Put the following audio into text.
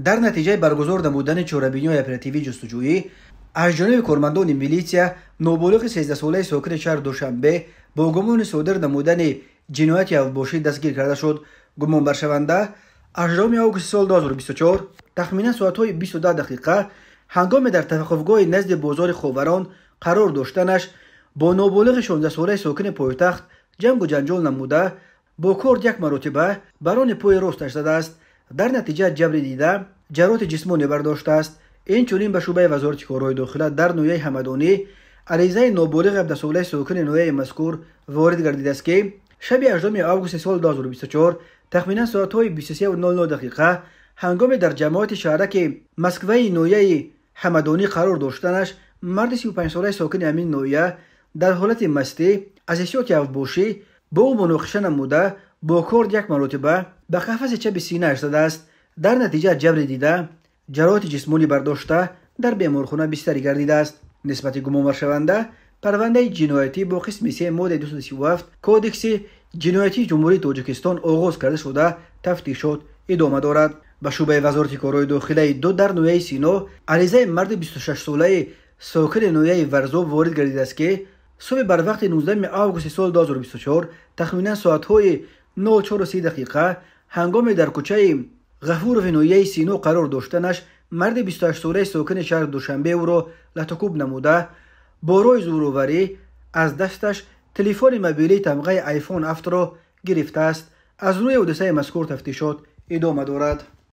Дар натиҷаи баргузор намудани чорабиниҳои оперативии ҷустуҷӯӣ аз ҷониби кормандони милитсия ноболиғи 13-солаи сокини шаҳри Душанбе бо гумони содир намудани ҷинояти авбошӣ дастгир карда шуд. Гумонбаршаванда 18 августи соли 2024 тахминан соатҳои 22 дақиқа ҳангоме дар таваққуфгоҳи назди бозори Ховарон қарор доштанаш бо ноболиғи 16-солаи сокини пойтахт ҷангу ҷанҷол намуда бо корд як маротиба бар они пои росташ задааст. Дар натиҷа ҷабри дида ҷароҳати ҷисмонӣ бардоштааст. Инчунин ба шӯъбаи вазорати корҳои дохила дар ноҳияи Ҳамадонӣ аризаи ноболиғи 17-солаи сокини ноҳияи мазкур ворид гардидааст, ки шаби 18 августи соли 2024 тахминан соатҳои 23:00 дақиқа ҳангоме дар ҷамоати шаҳраки Москваи ноҳияи Ҳамадонӣ қарор доштанаш марди 35-солаи сокини ҳамин ноҳия дар ҳолати мастӣ аз ҳиссиёти авбошӣ бо ӯ муноқиша намуда бо корд як маротиба ба қафаси чапи синааш задааст. Дар натиҷа ҷабри дида ҷароҳати ҷисмонӣ бардошта дар беморхона бистарӣ гардидааст. Нисбати гумонбаршаванда парвандаи ҷиноятӣ бо қисми 3 моддаи 237 Кодекси ҷиноятии Ҷумҳурии Тоҷикистон оғоз карда шуда тафтишот идома дорад. Ба шӯъбаи вазорати корҳои дохилаи ду дар ноҳияи Сино аризаи марди 26-солаи сокини ноҳияи Варзоб ворид гардидааст, ки субҳи барвақти 19 августи соли 2024 тахминан соатҳои 04:30 дақиқа ҳангоме дар кӯчаи Ғафурови ноҳияи Сино қарор доштанаш марди 28-солаи сокини шаҳри Душанбе ӯро латукӯб намуда бо роҳи зӯроварӣ аз дасташ телефони мобилии тамғаи айфон 7-ро гирифтааст. Аз рӯи ҳодисаи мазкур тафтишот идома дорад.